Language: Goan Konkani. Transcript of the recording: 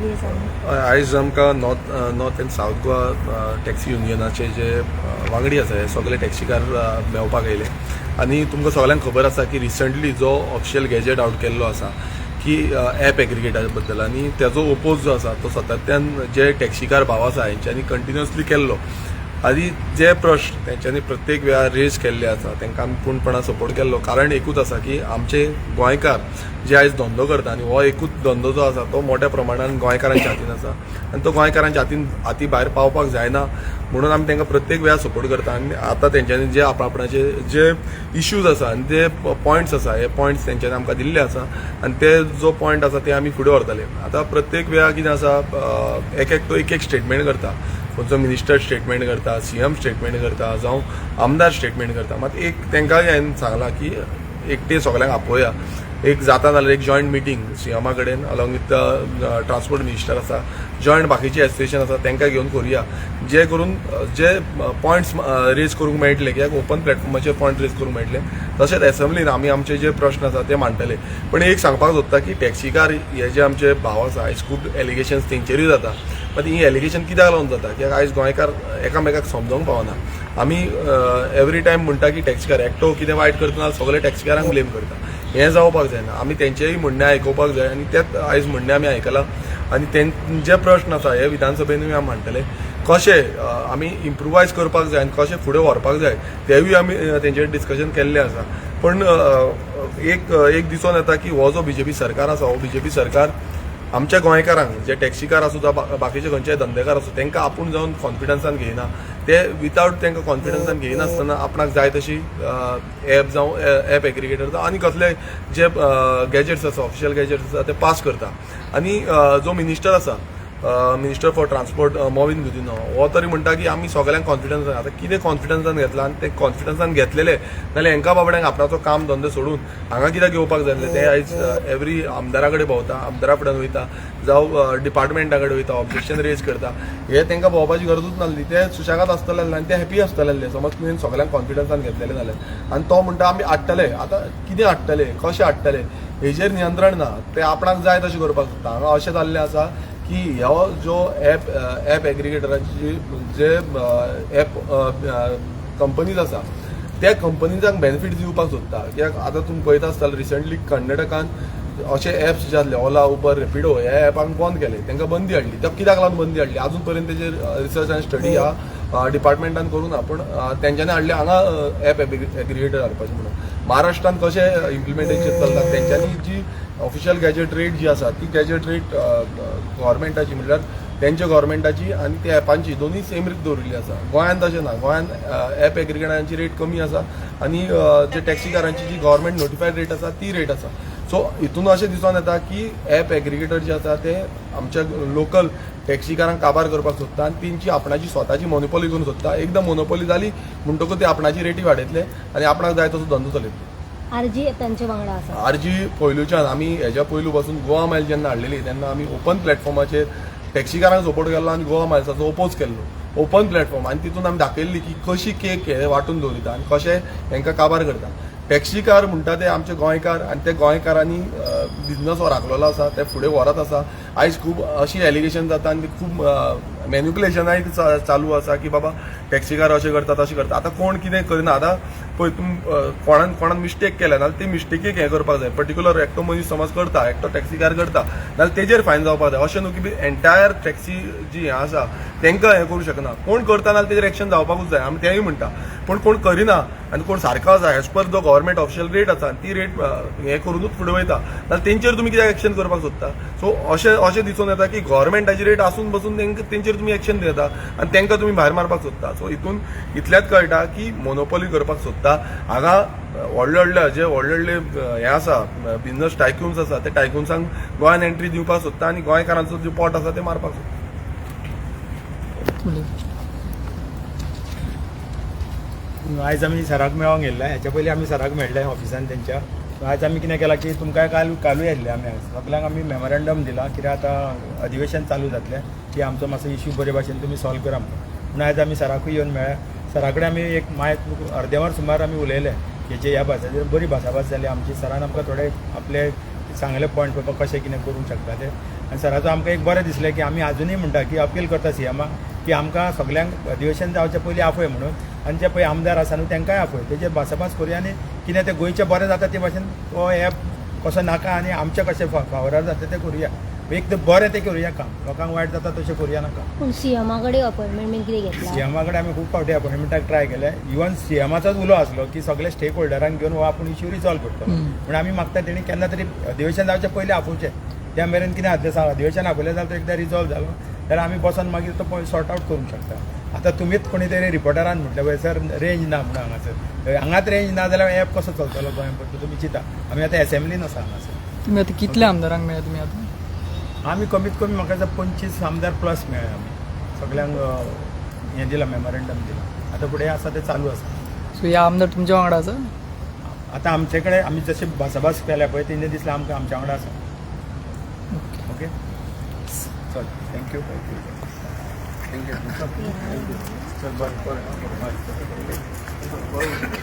कितें सांग. आयज आमकां North and South Goa taxi युनियनाचे जे वांगडी आसा, हे सगळे टॅक्सीकार मेळपाक आयले. आनी तुमकां सगळ्यांक खबर आसा की रिसंटली जो ऑफिशियल गॅजेट आउट केल्लो आसा की एप एग्रिगेटा बद्दल, आनी तेजो ओपोज जो आसा तो सातत्यान जे टॅक्सीकार भाव आसा हेंच्यांनी कंटिन्युअसली केल्लो. आनी जे प्रश्न तेंच्यांनी प्रत्येक वेळार रेज केल्ले आसा, तांकां आमी पूर्णपणान सपोर्ट केल्लो. कारण एकूच आसा की आमचे गोंयकार जे आयज धंदो करता, आनी हो एकूच धंदो जो आसा तो मोठ्या प्रमाणान गोंयकारांच्या हातीन आसा, आनी तो गोंयकारांच्या हातीन हाती भायर पावपाक जायना म्हणून आमी तांकां प्रत्येक वेळार सपोर्ट करता. आनी आतां तेंच्यांनी जे आप आपणाचे जे इश्यूज आसा आनी जे पॉयंट्स आसा, हे पॉयंट्स तेंच्यांनी आमकां दिल्ले आसा, आनी ते जो पॉयंट आसा ते आमी फुडें व्हरतले. आतां प्रत्येक वेळार कितें आसा, एक एकटो एक एक स्टेटमेंट करता. खंयचो मिनिस्टर स्टेटमेंट करता, सीएम स्टेटमेंट करता, जावं आमदार स्टेटमेंट करता. मात एक तांकां हांवें सांगलां की एकटे सगळ्यांक आपोवया, एक जाता जाल्यार एक जॉयंट मिटींग सीएमा कडेन अलॉंग विथ ट्रान्सपोर्ट मिनिस्टर आसा, जॉयंट बाकीचे एसोसिएशन आसा, तांकां घेवन करुया, जे करून जे पॉयंट्स रेज करूंक मेळटले, कित्याक ओपन प्लॅटफॉर्माचेर पॉयंट रेज करूंक मेळटले. तशेंच एसेंब्लीन आमी आमचे जे प्रश्न आसा ते मांडटले. पण एक सांगपाक सोदता की टॅक्सीकार हे जे आमचे भाव आसा, आयज खूब एलिगेशन्स तेंचेरूय जाता. मात ही एलिगेशन कित्याक लागून जाता? कित्याक आयज गोंयकार एकामेकाक समजोंक पावना. आमी एवरी टायम म्हणटा की टॅक्सीकार एकटो कितें वायट करता जाल्यार सगळे टॅक्सीकारांक ब्लेम करता. हें जावपाक जायना. आमी तेंचेय म्हणणें आयकुपाक जाय, आनी तेच आयज म्हणणें आमी आयकलां, आनी जे प्रश्न आसा हे विधानसभेनूय आमी मांडटले. कशे आमी इम्प्रुवायज करपाक जाय आनी कशें फुडें व्हरपाक जाय तेवूय आमी तेंचेर डिस्कशन केल्लें आसा. पण एक एक दिसोन येता की हो जो बीजेपी सरकार आसा, हो बीजेपी सरकार आमच्या गोंयकारांक, जे टॅक्सीकार आसूं जावं बाकीचे खंयचे धंदेकार आसूं, तांकां आपूण जावन कॉन्फिडन्सान घेयना. ते वितावट तांकां कॉन्फिडन्सान घेयनासतना आपणाक जाय तशी एप जावं एप एग्रिगेटर जावं आनी कसले जे गॅजेट्स आसा, ऑफिशियल गॅजेट्स आसा, ते पास करता. आनी जो मिनिस्टर आसा, minister for transport Mauvin Godinho, हो तरी म्हणटा की आमी सगळ्यांक कॉन्फिडन्सान. आतां कितें कॉन्फिडन्सान घेतला? आनी ते कॉन्फिडन्सान घेतलेले नाल्यार हेंकां बाबड्यांक आपणाचो काम धंदो सोडून हांगा कित्याक येवपाक जाय आसलें? ते आयज एवरी आमदारा कडेन भोंवता, आमदारा फुड्यान वयता, जावं डिपार्टमेंटा कडेन वयता, ऑब्जेक्शन रेज करता. हे तांकां भोंवपाची गरजूच नासली. ते सुशेगाद आसतले आनी ते हॅपी आसतले आसले, समज तुवें सगळ्यांक कॉन्फिडन्सान घेतलेले जाल्यार. आनी तो म्हणटा आमी हाडटले. आतां कितें हाडटले, कशें हाडटले हेजेर नियंत्रण ना. ते आपणाक जाय तशें करपाक सोदता. हांगा अशें जाल्लें आसा की हो जो एप एग्रिगेटराची जे एप कंपनीज आसा, त्या कंपनीजांक बेनिफीट दिवपाक सोदता. कित्याक आतां तुमी पळयता आसतले, रिसंटली कर्नाटकान अशे एप्स जे आसले, ओला, उबर, रॅपिडो, ह्या एपांक बंद केले, तांकां बंदी हाडली. ते कित्याक लागून बंदी हाडली, अजून पर्यंत तेजेर रिसर्च आनी स्टडी ह्या डिपार्टमेंटान करूं ना. पूण तेंच्यांनी हाडले हांगा एप एग्रिगेटर हाडपाचें म्हणून. महाराष्ट्रान कशें इम्प्लिमेंटेशन चल्लां, तेंच्यांनी जी ऑफिशियल गॅजेट रेट जी आसा, ती गॅजेट रेट गव्हर्मेंटाची, म्हणल्यार तेंच्या गव्हर्मेंटाची आनी त्या एपांची दोनूय सेम रेट दवरिल्ली आसा. गोंयांत तशें ना. गोंयांत एप एग्रिगेटरांची रेट कमी आसा आनी जे टॅक्सीकारांची जी गव्हर्मेंट नोटिफायड रेट आसा ती रेट आसा. सो हितून अशें दिसून येता की एप एग्रिगेटर जे आसा ते आमच्या लोकल टॅक्सीकारांक काबार करपाक सोदता आनी तेंची आपणाची स्वताची मोनोपोली करूंक सोदता. एकदां मोनोपोली जाली म्हणटकूच ते आपणाची रेटी वाडयतले आनी आपणाक जाय तसो धंदो चलयतले. आरजी तांचे वांगडा आसा. आरजी पयलूच्यान आमी हेज्या पयलू पासून गोवा मायल जेन्ना हाडलेली तेन्ना आमी ओपन प्लॅटफॉर्माचेर टॅक्सीकारांक सपोर्ट केल्लो आनी गोवा मायल्साचो ओपोज केल्लो. ओपन प्लॅटफॉर्म आनी तितून आमी दाखयल्ली की कशी केक हे वांटून दवरिता आनी कशे हेंकां काबार करता. टॅक्सीकार म्हणटा ते आमचे गोंयकार, आनी ते गोंयकारांनी बिजनस हो राखलेलो आसा, ते फुडें व्हरत आसा. आयज खूब अशी एलिगेशन जाता आनी खूब मॅन्युपुलेशनाय चालू आसा की बाबा टॅक्सीकार अशें करता, तशें करता. आतां कोण कितें करना. आतां पळय, तुम कोणान कोणान मिस्टेक केल्या नाल्यार ती मिस्टेकीक हें करपाक जाय. पर्टिक्युलर एकटो मनीस समज करता, एकटो टॅक्सीकार करता जाल्यार तेजेर फायन जावपाक जाय. अशें न्हू की एंटायर टॅक्सी जी हें आसा तांकां हें करूं शकना. कोण करता नाल्यार तेजेर एक्शन जावपाकूच जाय, आमी तेंय म्हणटा. पूण कोण करिना आनी कोण सारको आसा, as per the government official rate आसा आनी ती रेट हें करुनूच फुडें वयता जाल्यार तेंचेर तुमी कित्याक एक्शन करपाक सोदता? सो अशें अशें दिसून येता की गव्हर्मेंटाची रेट आसून बसून तेंकां तेंचेर तुमी एक्शन घेता आनी तांकां तुमी भायर मारपाक सोदता. सो हितून इतल्याच कळटा की मोनोपोली करपाक सोदता. हांगा व्हडले व्हडले जे व्हडले व्हडले हे आसा, बिझनस टायक्युन्स आसा, ते टायक्युन्सांक गोंयान एंट्री दिवपाक सोदता आनी गोंयकारांचो जो पोट आसा ते मारपाक सोदता. आयज आमी सराक मेळोंक गेल्ले. हेच्या पयलीं आमी सराक मेळ्ळे ऑफिसान तेंच्या. आयज आमी कितें केलां की तुमकां काल कालूय येयल्ले आमी. आयज सगल्यांक आमी मेमोरेंडम दिलां, कित्याक आतां अधिवेशन चालू जातलें की आमचो मातसो इश्यू बरे भाशेन तुमी सॉल्व करा म्हणून. पूण आयज आमी सराकूय येवन मेळ्ळे. सरा कडेन आमी एक माय अर्दें वर सुमार आमी उलयले हेचे ह्या भासाचेर. बरी भासाभास जाली आमची. सरान आमकां थोडे आपले सांगले पॉयंट बाबा कशें कितें करूंक शकता ते. आनी सराचो आमकां एक बरें दिसलें की आमी आजुनूय म्हणटा की अपील करता सीएमाक की आमकां सगल्यांक अधिवेशन जावचे पयलीं आपय म्हणून, आनी जे पळय आमदार आसा न्हू तांकांय आपय, तेजेर भासाभास करुया आनी कितें तें गोंयचें बरें जाता ते भाशेन तो एप कसो नाका आनी आमचें कशें फावरार जाता तें करुया. एक तर बरें तें करुया काम, लोकांक वायट जाता तशें करुया नाका. पूण सीएमा कडेन अपॉयंटमेंट बीन कितें घेतला? सीएमा कडेन आमी खूब फावटी अपॉयंटमेंटाक ट्राय केले. इवन सीएमाचोच उलो आसलो की सगळे स्टेक होल्डरांक घेवन हो आपूण इश्यू रिजॉल्व करतलो म्हूण. आमी मागता तेणी केन्ना तरी अधिवेशन जावचे पयलीं आपोवचें. त्या मेरेन कितें जातलें सांग, अधिवेशन आपयलें जाल्यार तो एकदां रिजॉल्व जालो जाल्यार आमी बसोन मागीर तो सॉर्ट आवट करूंक शकता. आतां तुमीच कोणी तरी रिपोर्टरान म्हटलें पळय सर रेंज ना म्हणून हांगासर, हांगाच रेंज ना जाल्यार एप कसो चलतलो गोंयांत, तुमी चिंता. आमी आतां एसेंब्लीन आसा हांगासर. तुम्ही आता कितल्या आमदारांक मेळ्ळे तुमी आता? आमी कमीत कमी म्हाका दिसता 25 आमदार प्लस मेळ्ळे. आमी सगल्यांक हें दिलां, मेमोरेंडम दिलां. आतां फुडें आसा तें चालू आसा. सो ह्या आमदार तुमच्या वांगडा आसा? आतां आमचे कडेन आमी जशें भासाभास केल्या पळय तेंचे दिसलें आमकां आमच्या वांगडा आसा. ओके, चल, thank you. Thank you. चल, बरें बरें, बरें.